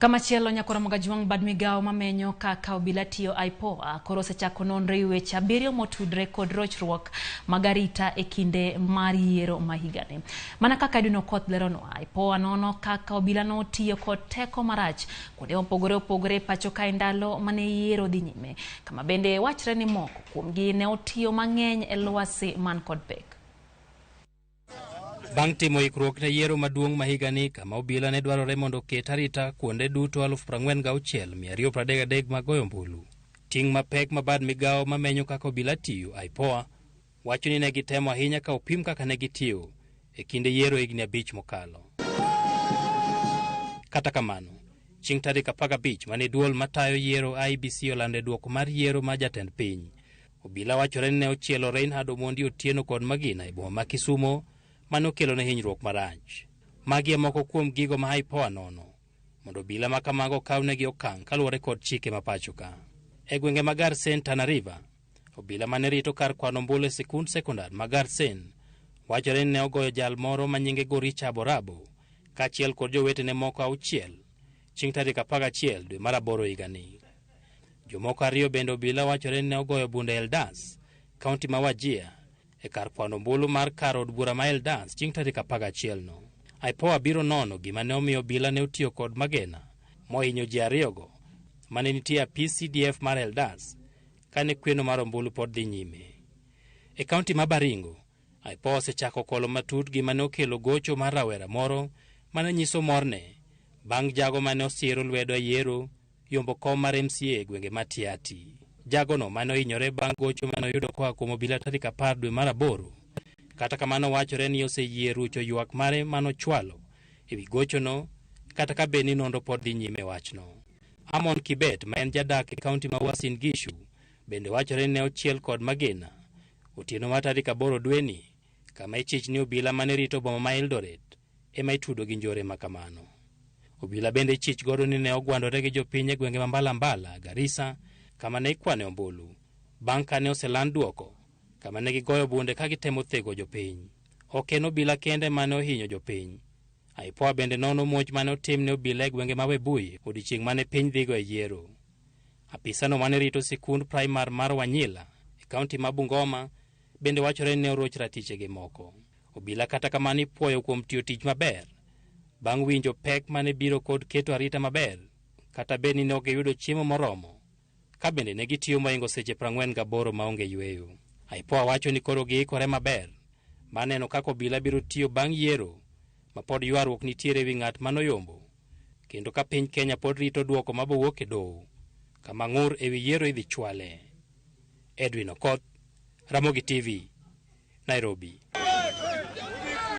Kamachielo Nyakoro Mogajwang' bad migawo mamenyo kaka obila tiyo IPOA koro osechako nonro e weche 7 motudre kod rochruok mag arita e kinde mar yiero ma higani. Mana kaka Edwin Okoth leronwa, IPOA nono kaka obila notiyo kod teko marach kuonde mopogore opogore e pacho ka e ndalo mane yiero dhi nyime, kama bende wachre ni moko kuomgi ne otiyo mang'eny e lwasi man kod pek. Bang' timo ikruok ne yiero maduong' ma higani kama obila ne dwarore mondo oket arita kuonde duto 46,233 mag goyo ombulu. Ting' mapek ma bad migawo mamenyo kaka obila tiyo IPOA wacho ni ne gitemo ahinya ka opim kaka ne gitiyo e kinde yiero higni 5 mokalo. Kata kamano, chieng' tarik 15 mane duol matayo yiero IEBC olando e duoko mar yiero mar jatend piny, obila wachore ni ne ochielo Reinhard Omondi Otieno kod Magina e boma ma Kisumo mane okelone hinyruok marach. Magi e moko kuom gigo ma IPOA nono mondo obila ma kamago okawnegi okang' kaluwore kod chike ma pacho ka. E gwenge ma Garsen, Tana River, obila mane rito kar kwano ombulu e sikund sekondar ma Garsen wachore ni ne ogoyo jal moro ma nyinge Goricha Borabo kaachiel kod jowetene moko 6 chieng' tarik 11 dwe mar 8 higani. Jomoko 2 bende obila wachore ni ne ogoyo bunde Eldas, kaunti ma Wajir, e kar kwano ombulu mar kar od bura ma Eldas chieng' tarik 11 no. IPOA biro nono gima ne omiyo obila ne otiyo kod magena mohinyo ji 2 go mane nitie apis CDF mar Eldas kane kweno mar ombulu pod dhi nyime. E kaunti ma Baringo, IPOA osechako kolo matut gima ne okelo gocho mar rawera moro mane nyiso morne bang' jago mane osiro lwedo e yiero yombo kom mar MCA e gwenge ma Tiaty. Jagono mane ohinyore bang' gocho mane oyudo koa kuom obila tarik 10 dwe mar 8. Kata kamano wachore ni oseyie rucho ywak mare manochwalo ewi gochono kata ka bed ni nonro pod dhi nyime wachno. Amon Kibet ma en jadak e kaunti ma Uasin Gishu bende wachore ni ne ochiel kod magina otieno mar tarik 8 dweni kama ichich ni obila mane rito boma ma Eldoret ema itudo gi njore ma kamano. Obila bende ichich godo ni ne ogwandore gi jopiny e gwenge ma Mbalambala, Garissa, kama ne ikwane ombulu bang' kane oseland duoko kama ne gigoyo bunde ka gitemo thego jopiny. Ok en obila kende mane ohinyo jopiny. IPOA bende nono muoch mane otim ne obila e gwenge ma Webuye odiechieng' mane piny dhigo e yiero. Apisano mane rito sikund primar mar Wanyila e kaunti ma Bungoma bende wachore ni ne oroch ratichege moko. Obila kata kamano ipuoyo kuom tiyo tich maber bang' winjo pek mane biro kod keto arita maber kata bed ni ne ok giyudo chiemo moromo ka bende ne gitiyo mohingo seche 48 maonge yweyo. IPOA wacho ni koro giikore maber mar neno kaka obila biro tiyo bang' yiero ma pod ywaruok nitiere ewi ng'at manoyombo kendo ka piny Kenya pod rito duoko mabowuok e doho kama ng'ur ewi yiero idhi chwale. Edwin Okoth, Ramogi TV, Nairobi.